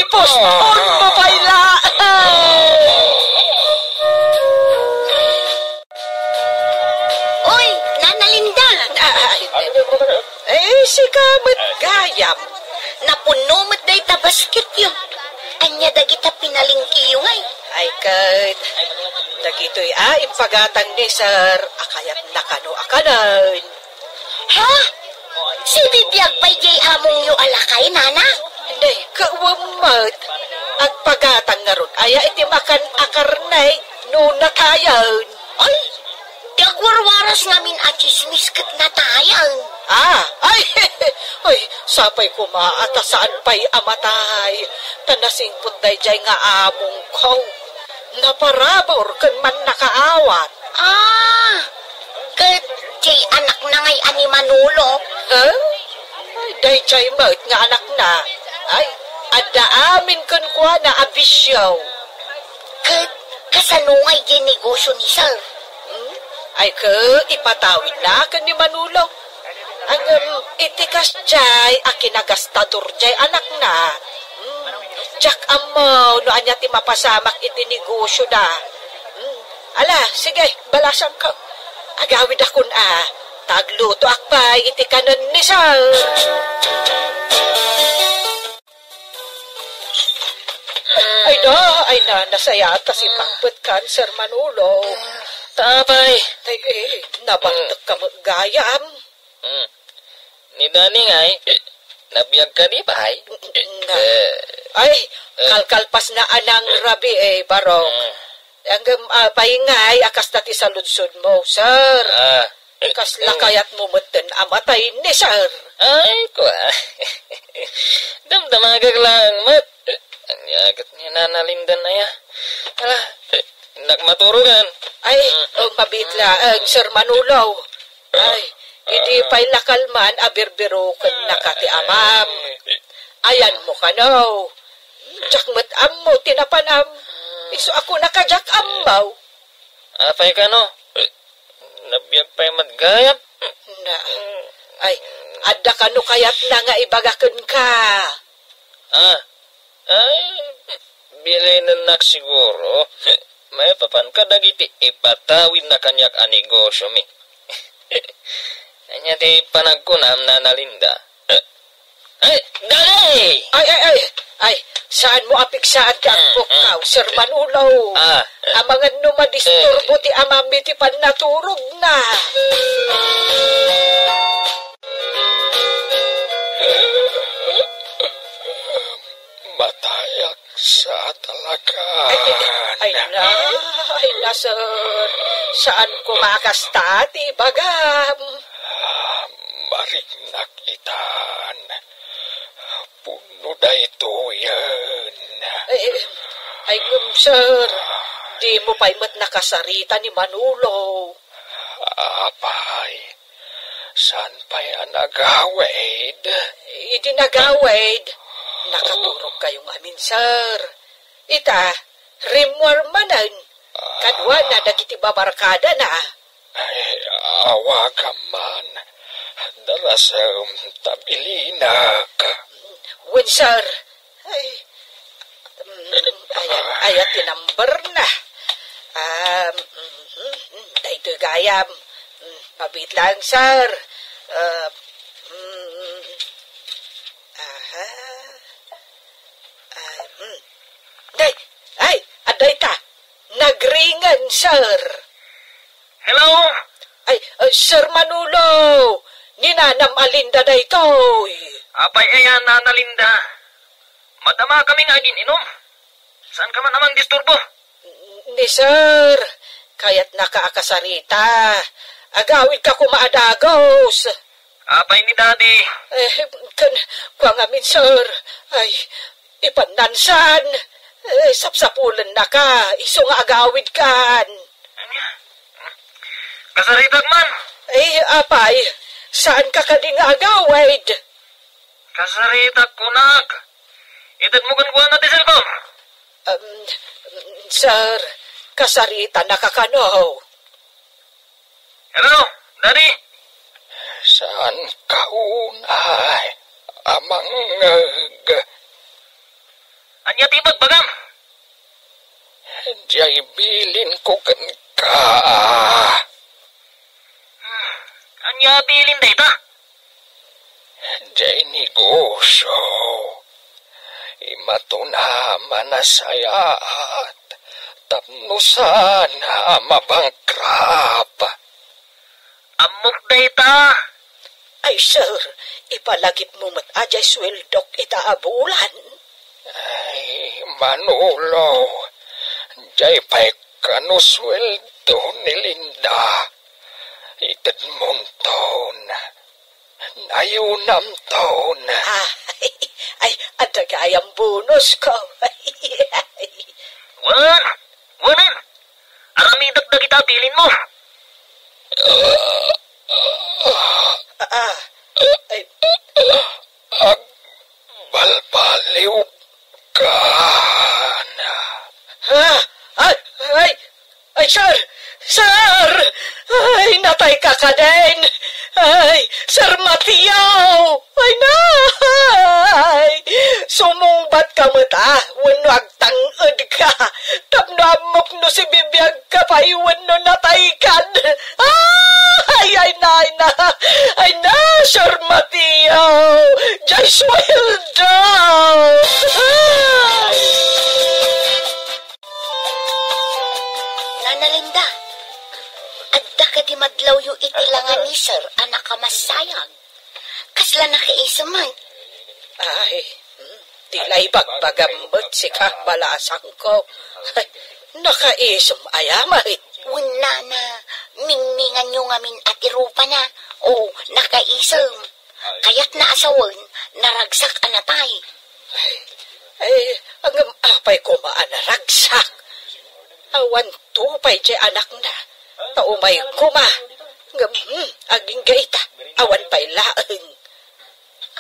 Ipuston mo pay laeng! Oy, Nana Linda! Ay, eh, sika met gayam. Napunno met dayta basketyo. Ania dagita pinalengkeyo ngay? Ay, ket dagitoy a impagatang ni Sir a kayatna kano a kanen. Ha? Sibibiag pay diay amongyo a lakay, Nana? Nay, kawan met. Agpagatang ngarud aya iti makan a karne no natayen. Ay, ti agwarwaras ngamin a tsismis ket natayen. Ah, ay, ay, sapay koma a ta saan pay a matay. Ta nasingpet daydiay nga amongko. Naparabur ken mannakaawat. Ah, ket diay anakna ngay a ni Manolo? Huh? Ay, daydiay met nga anakna. Ay, adda amin kenkuana a bisio. Ket kasano ngay diay negosio ni Sir? Hmm? Ay, ket ipatawidna ken ni Manolo. Ngem iti kasdiay a kinagastador diay anakna, hmm, diak ammo no ania ti mapasamak iti negosio da. Hmm. Ala, sige, balasangko. Agawidakon a, ta aglutoak pay iti kanen ni Sir. Ay na, ay na, nasayat ta simmangpet kan, Sir Manolo. Ta apay? Ay, eh, nabartek ka met gayam. Hmm. Ni Dani ngay, nabiag kadi pay? Na. Eh. Ay, eh, kalkalpas na anang rabii, eh, barok. Hmm. Ngem, ah, apay ngay a kasta ti saludsodmo, Sir? Ah. Kasla kayatmo metten a matay ni Sir. Ay, kua. Damdamagak laeng met. Ania ket ni Nana Linda aya? Ala, innak maturogan. Ay, mm, oh, mabiit laeng, Sir Manolo. Ay, idi pay la kalman a birbiroken naka ti amam. Ayanmo kano. Diak met ammo ti napanam. Isu a kunaka diak ammo. Apay kano? Nabiag pay met gayam. Na. Ay, adda kano kayatna nga ibaga kenka? Ah, ay, bilinennak siguro. Maipapan kadagiti ipatawidna kaniak a negosio mi. Ania ti panagkunam, Nana Linda? Ay, Dani! Ay, ay, ay, ay, saan mo a pigsaan ti agpukkaw, Sir Manolo? Ah. Amangan no madisturbo ti amam iti pannaturogna. Matayak sa talakan. Ay, ay, ay, na, ay, na, sir. Saan ko makasta ti bagam? Mariknak itan. Pudno daytoyen. Ay, ay, ay, ngem, sir, di mo pay met nakasarita ni Manolo. Apay, Saan pay a nagawid? Idi nagawid, nakaturog kayo ngamin, sir. Ita, rimmuar manen. Kaduana dagiti babarkadana. Ay, awagam man. Darasem ta bilinak. Wen, sir. Ay, mm, ayan, aya ti number na. Um, mhm, mm, daytoy gayam. Mm, mabiit lang, sir. Uh, mm, aha. Ay, mm. Day, ay, adda ita. Nagringen, sir. Hello? Ay, uh, Sir Manolo, ni Nanam a Linda daytoy. Apay aya, Nana Linda? Madama kami nga agin-inom. Saan ka man a mangdisturbo? Ni sir, kayatnaka a kasarita. Agawidka koma a dagus. Apay ni Daddy? Eh, ken, kua ngamin, sir. Ay, ipannansan. Eh, sapsapulennaka, isu nga agawidkan. Ania? Kasaritak man? Eh, apay, saan ka kadi nga agawid? Kasaritak, kunak. Itedmo kenkuana ti cellphone. Um, sir, kasaritanaka kano? Hello, Daddy? Saan ka unay a mangngeg? Ania ti ibagbagam? Diay bilinko kenka. Ania a bilin dayta? Diay negosyo. Imatuna a nasayaat tapno saan a mabangkrap. Ammok dayta. Ay, sir, ipalagipmo met a diay sueldok ita a bulan. Ay, Manolo, diay pay kano sueldo ni Linda. Itedmonton. Nayunamton. Ay, ay, adda gayam bonus ko. Wen, wen, aramidek dagita bilinmo. Ah, ay. Agbalbaliw. Kan. Ha? Ay, ay, ay, sir! Sir! Ay, natay ka kadin! Ay, Sir Mateo! Ay, nay! Sumungbat ka met, ah, wenno agtang-ed ka. Tapno ammok no sibibiag ka pay wenno natay kan. Ah! Ay, ay, nay, na. Ay, na, Sir Mateo. Jay Sweldo! Nana Linda, adda kadi madlawyo iti langa ni Sir a nakamassayag? Kasla nakaisem man? Ay, hmm, di la ibagbagam met sika, balasangko. Ay, nakaisem aya met? Wen, nana, mingminganyo ngamin a ti rupana. O, nakaisem. Kayatna a sawen, naragsak a natay. Ay, ay, ngem apay koma a naragsak? Awan to pay diay anakna. Ta umay koma. Ngem, hmm, agingga ita, awan pay laeng.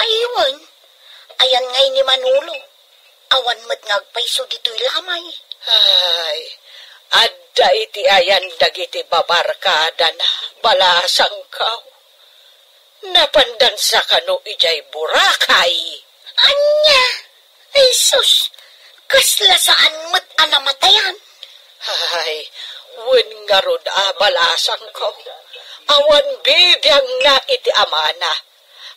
Ay, wen, ayan ngay ni Manolo. Awan met nga agpayso ditoy lamay. Ay, adda iti ayan dagiti babarkadana, balasangko. Napandansa kano idiay Boracay? Ania? Ay, sus! Kasla saan met a namatayan? Ay, wen ngarud a balasangko. Awan bibiangna iti amana.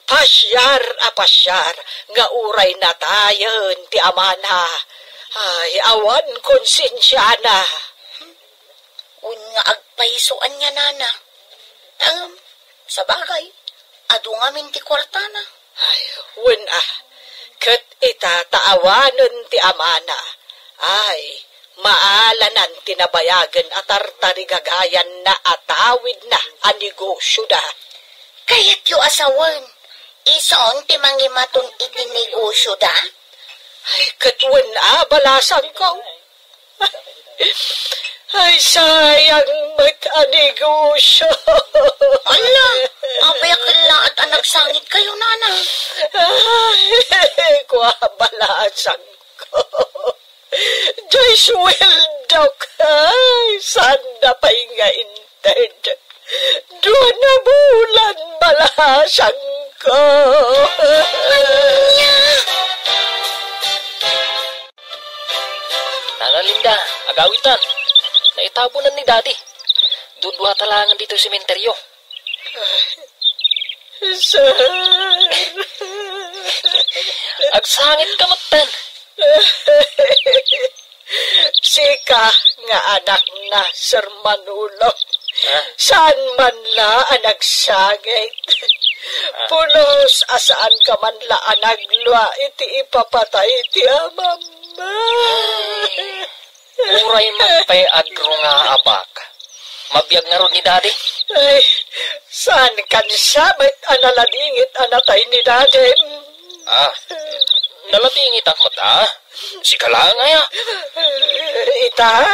Pasiar a pasiar nga uray natayen ti amana. Ay, awan konsensiana. Wen nga agpayso ania, nana. Em, sabagay, adu ngamin ti kuartana. Ay, wen a, ket ita ta awanen ti amana. Ay, maalanan ti nabayagen a tartarigagayanna a tawidna a negosioda. Kayatyo a sawen, isun ti mangimaton iti negosioda? Ay, ket wen a, balasangko. Ay, sayang met a negosyo. Ala, apay a kellaat a nagsangit kayo, nana? Ay, kua balasangko. Jay suweldok, ay, sanda pay nga inted. Dua na bulan balasangko. Ania? Nana Linda, agawitan. Naitabunan ni Daddy. Dudua ta laengen ditoy sementeryo. Sir. Agsangit ka metten. Sika nga anakna, Sir Manolo. Ah. Saan man la a nagsangit? Ah. Pulos a saan ka man la a naglua iti ipapatay ti amam. Ay. Uray man pay agrungaabak. Mabiag ngarud ni Daddy? Ay, saan kan siya met a naladingit a natay ni Daddy? Ah, naladingitak met, ah. Sika laeng aya? Ita,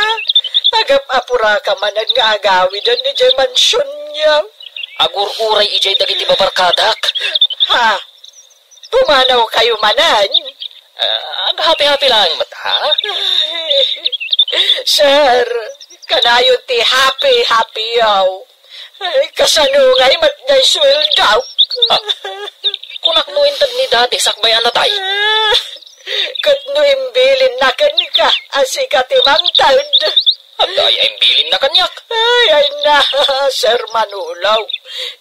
agap-apura ka manen nga agawiden idiay mansionyo. Agur-uray idiay dagiti babarkadak. Ha? Pumanaw kayo manen? Ah, aghapi-hapi laeng met, ha? Ay, sir, kanayon ti happy-happy yaw. Ay, kasano ngay met nga isweldaw? Ah, kunak no inted ni Daddy sakbay a natay. Ah, ket no imbilinna kenka a sika ti mangted. Adda ay imbilinna kaniak. Ay, ay na, Sir Manolo.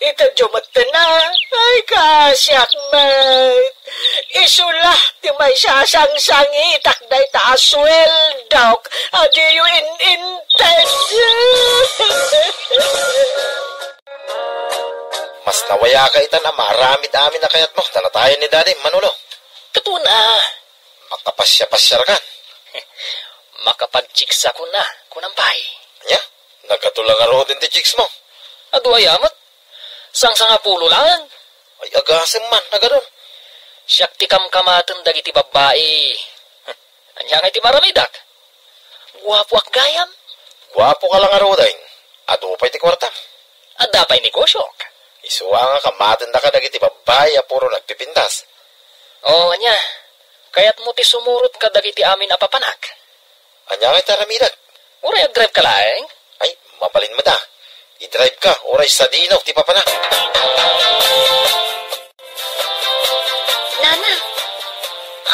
Itedyo metten a. Ay, kasiak met. Isu la ti maisasangsangitak dayta a sueldok a diyo in-inted. Mas nawayaka itan a maaramid amin a kayatmo ta natayen ni Daddy, Manolo. Ket wen a. Makapasiapasiarkan. Makapagchiksa kuna, kunam pay. Ania? Nagadu la ngaruden ti chiksmo? Adu aya met? Sangsangapulo laeng. Ay, agasem man, nagadun. Siak ti kamkamaten dagiti babbai. Ania ngay ti maramidak? Guapoak gayam? Guapoka la ngaruden. Adu pay ti kuartam. Adda pay negosiok. Isu a nga kamatendaka dagiti babbai a puro nagpipintas. O, ania? Kayatmo ti sumurot kadagiti amin a papanak? Ania ngay ti aramidek? Uray agdrive ka laeng? Ay, mabalin met a. Idrive ka, uray sadino ti papanak. Nana,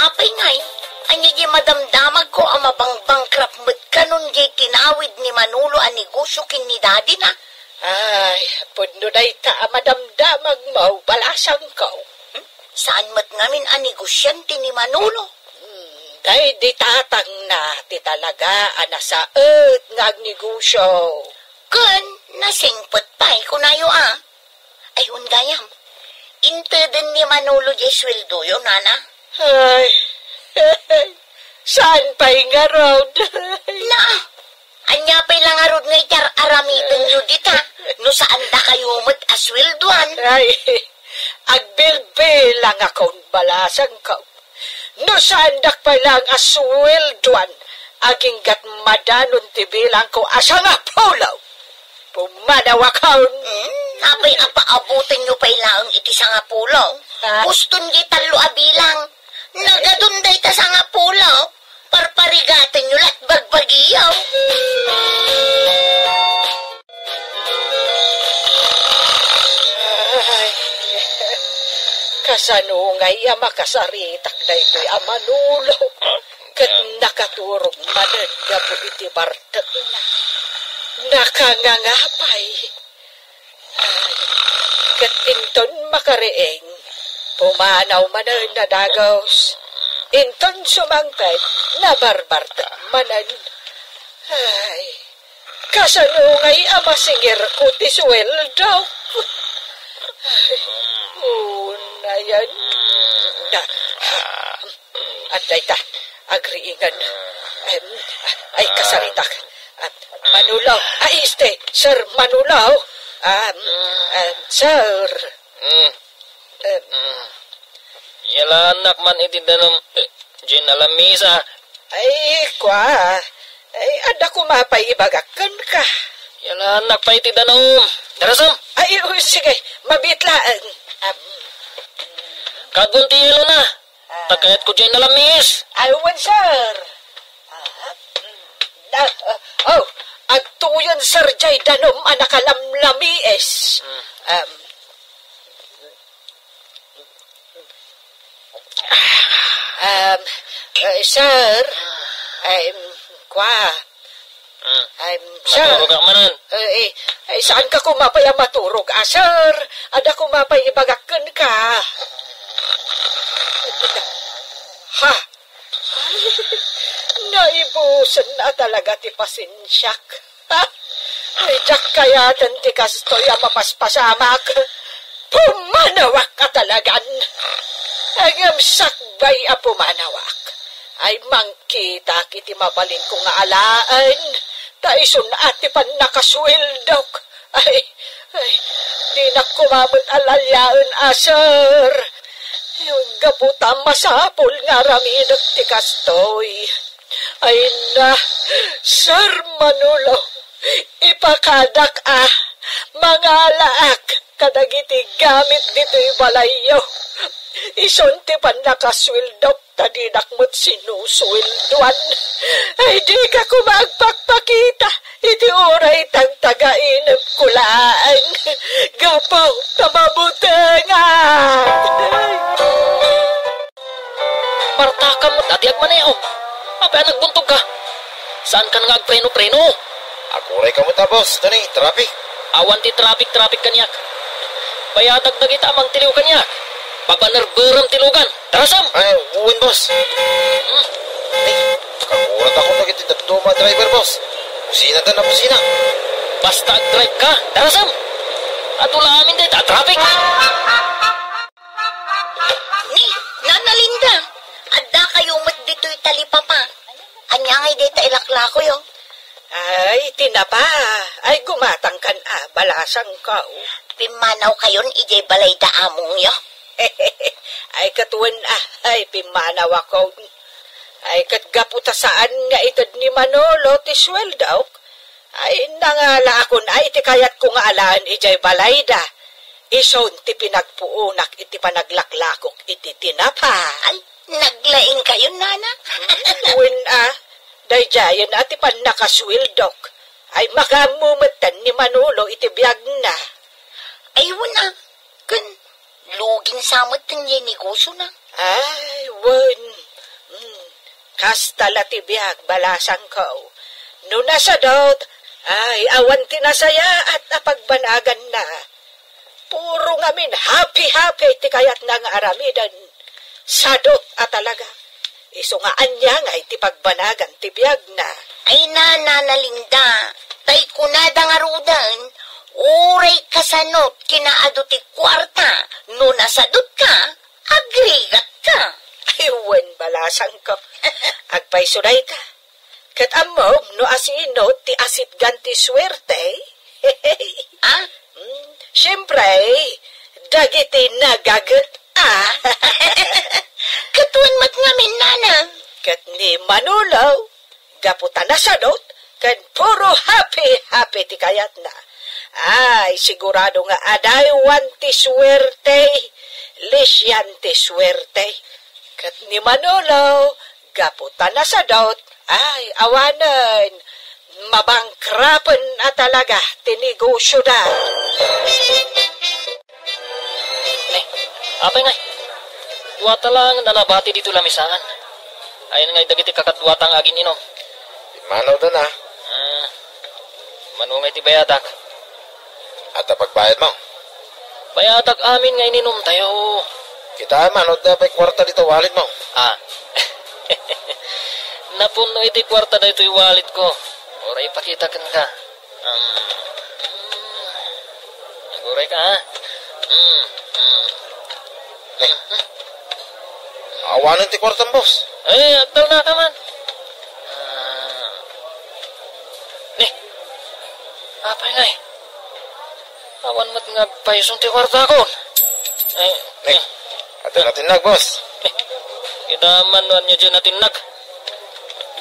apay ngay? Ania diay madamdamagko a mabangbangkrap met kanon diay tinawid ni Manolo a negosio ken ni Daddy na? Ay, pudno dayta a madamdamagmo, balasangko. Hmm? Saan met ngamin a negosiante ni Manolo? Hmm, daydi tatangna ti talaga a nasaet nga agnegosio. Ken nasingpet pay, kunayo a. Ay, wen gayam. Inteden ni Manolo diay sueldoyo, nana? Ay, saan pay ngarud? Na, ania pay la ngarud nga iti ar-aramidenyo dita? No saan dakayo met a sueldoan? Ay, agbilbilang akon, balasangko. No saandak pay laeng a sueldoan, aginggat madanon ti bilangko a sangapulo. Pumanaw akon. Hmm, apay a paabotenyo pay laeng iti sangapulo? Ah. Buston diay tallo a bilang. Nagadun dayta sangapulo. Parparigatenyo la't bagbagiyo. Ay, kasano ngay a makasaritak daytoy a Manolo? Ket nakaturog manen gapu iti bartekna. Nakanganga pay. Ay, ket inton makariing, pumanaw manen a dagus. Inton sumangpet, nabarbartek manen. Ay, kasano ngay a masingirko ti sueldo? Ay, unayen. Da, adda ita, agriingan. Em, ay, kasaritak. Ah, Manolo. Ay, este, Sir Manolo. Ah, em, sir. Mm. Em. Mm. Yalaannak man iti danum, eh, Gina Lamisa. Ay, kua. Ay, adda koma pay ibagak kenka. Yalan, nagpay ti danum. Darasam! Ay, o, sige, mabiit laeng. Am, Kadwan ti yelo na. Ah. Ta kayatko diay nalamiis. Ay, wen, sir. Ah, mm, da, ah, oh, agtuyen, sir, diay danum a nakalamlamiis. Hmm. Am, Um, eh, sir, um, kwa. Hmm. Um, sir. Maturog ka manen. Eh, eh, eh, saan ka koma pay a maturog, ah, sir? Adda koma pay ibagak kenka. Ha? Naibusen a talaga ti pasensiak. Ha? Ay, diak kayaten ti kastoy a mapaspasamak. Pumanawak a talagan. Ngem sakbay a pumanawak, ay mangkitak iti mabalinko nga alaen, ta isun a ti pannakasueldok. Ay, ay, dinak koma met alaliaen a, sir. Gapu ta masapul nga aramidek ti kastoy. Ay na, Sir Manolo, ipakadak a mangalaak kadagiti gamit ditoy balayyo. Isun ti pannakasueldok ta dinak met sinusueldoan. Ay, dika koma agpakpakita iti uray tagtagainepko laeng gapu ta mabutengak. Partakam met a di agmaneho. Apay a nagbuntogka? Saankan nga agpreno-preno? Aguray ka met a, boss. Dani, traffic. Awan ti traffic-traffic kaniak. Bayadak dagita a mangtiliw kaniak. Pabanerberem ti lugan. Darasam! Ay, wen, boss. Hmm. Ay, kakurat ako dagiti dadduma a driver, boss. Businada na busina. Basta agdrive ka, darasam! Adu la amin dayta a traffic! Ni, Nana Linda, adda kayo met ditoy talipapa. Ania ngay dayta ilaklakoyo? Ay, tinapa. Ay, gumatangkan a, balasangko. Pimmanaw kayon idiay balay da amongyo? Ay, ket wen a, ay, pimmanawakon. Ay, ket gapu ta saan nga ited ni Manolo ti sueldok, ay, nangalaakon a iti kayatko nga alaen idiay balayda. Isun ti pinagpuonak iti panaglaklakok iti tinapa. Ay, naglaing kayo, nana. Wen a, daydiayen a ti pannakasueldok. Ay, makaammo metten ni Manolo iti biagna. Ay, wen a, ken lugin sa metten diay negosiona. Ay, wen. Mm, kasta la ti biag, balasangko. No nasadot, ay, awan ti nasayaat a pagbanaganna. Puro ngamin happy-happy ti kayatna nga aramiden. Sadot a talaga. Isu nga ania ngay ti pagbanagan ti biagna. Ay, nana, Nana Linda, tay kunada ngaruden, uray kasanot kinaadu ti kuarta, no nasadotka, agrigatka. Ay, wen, balasangko. Agpayso dayta. Ket ammom no asino ti asitgan ti suerte? Ah? Mm, siempre, dagiti nagaget a. Ket wen met ngamin, nana. Ket ni Manolo, gapu ta nasadot, ken puro happy-happy ti kayatna. Ay, sigurado nga adaywan ti suerte, lisian ti suerte. Ket ni Manolo, gapu ta nasadot, ay, awanen, mabangkrapen a talaga ti negosioda. Ni, apay ngay? Dua ta laeng a nabati ditoy lamisaan. Ayan ngay dagiti kakaduata nga agin-inum. Immanawda na. Ah, mano ngay ti bayadak? Adda pagbayadmo? Bayadak amin nga ininumtayo. Kitaem no adda pay kuarta dita walletmo. Ah. Napunno iti kuarta daytoy walletko. Uray ipakita kenka. Um, mm. Aguray ka, ha? Mm, mm. Eh. Awanen ti kuartam, boss. Eh, agtalnaka man. Ah. Ni, apay ngay? Awan met nga agpayson ti kuartakon. Eh, Ni, eh. Adda natinnag, boss. Ni, kita man no ania diay natinnag.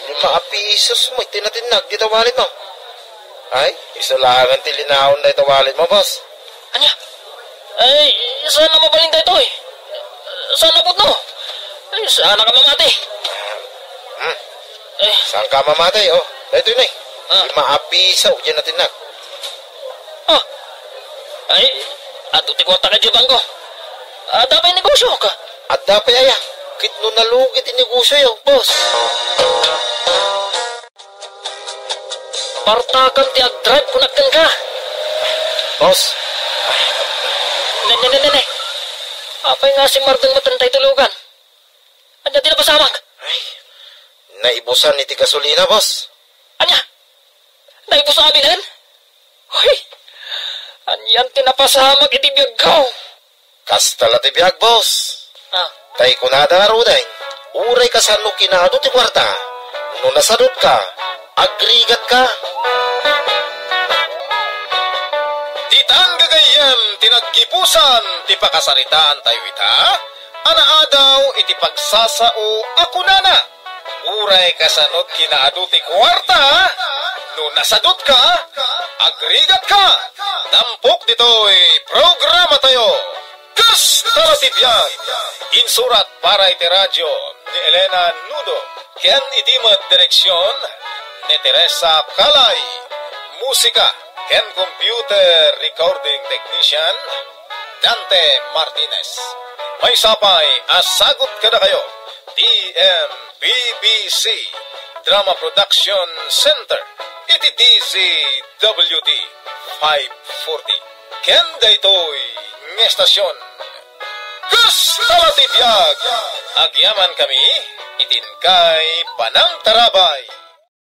Lima a pisos met ti natinnag dita wallet mo. Ay, isu laengen ti linaon dayta wallet mo, boss. Ania? Ay, saan na mabalin daytoy? Saan na pudno? Ay, saan ka mamati? Hmm. Eh. Saan ka mamati, oh? Daytoy na eh. Ah. Lima a piso, diyan natinnag. Ah. Ay, adu ti kwarta ka di bangko. Adda pay negosyo ka? Adda pay aya. Ket no nalugi ti negosyo yo, boss. Partakan ti agdrive kunak kenka. Boss. Ne, ne, ne, ne, ne. Apay nga si Mardeng met daytoy lugan? Ania ti napasamak? Ay, naibusan iti gasolina, boss. Ania? Naibusan aminen? Hoy! Anian ti napasamak iti biagko? Kasta la ti biag, boss. Ah. Tay kunada ngaruden, uray kasano kinaadu ti kuarta, no nasadutka, agrigatka. Ditan gagayyem ti naggibusan ti pakasaritaan tayo ita, a naadaw iti pagsasao a kunana, uray kasano kinaadu ti kuarta, no nasadutka, agrigatka. Tampok ditoy programa tayo. Kasta la ti biag. Insurat para iti radio ni Elena Nudo, ken iti met direksion ni Teresa Calay. Musika ken computer recording technician, Dante Martinez. Maysa pay a sagut kadakayo ti M P B C Drama Production Center iti D Z W D five forty. Ken daytoy nga estasion, Kasta la ti biag. Agyamankami iti inkay panangtarabay.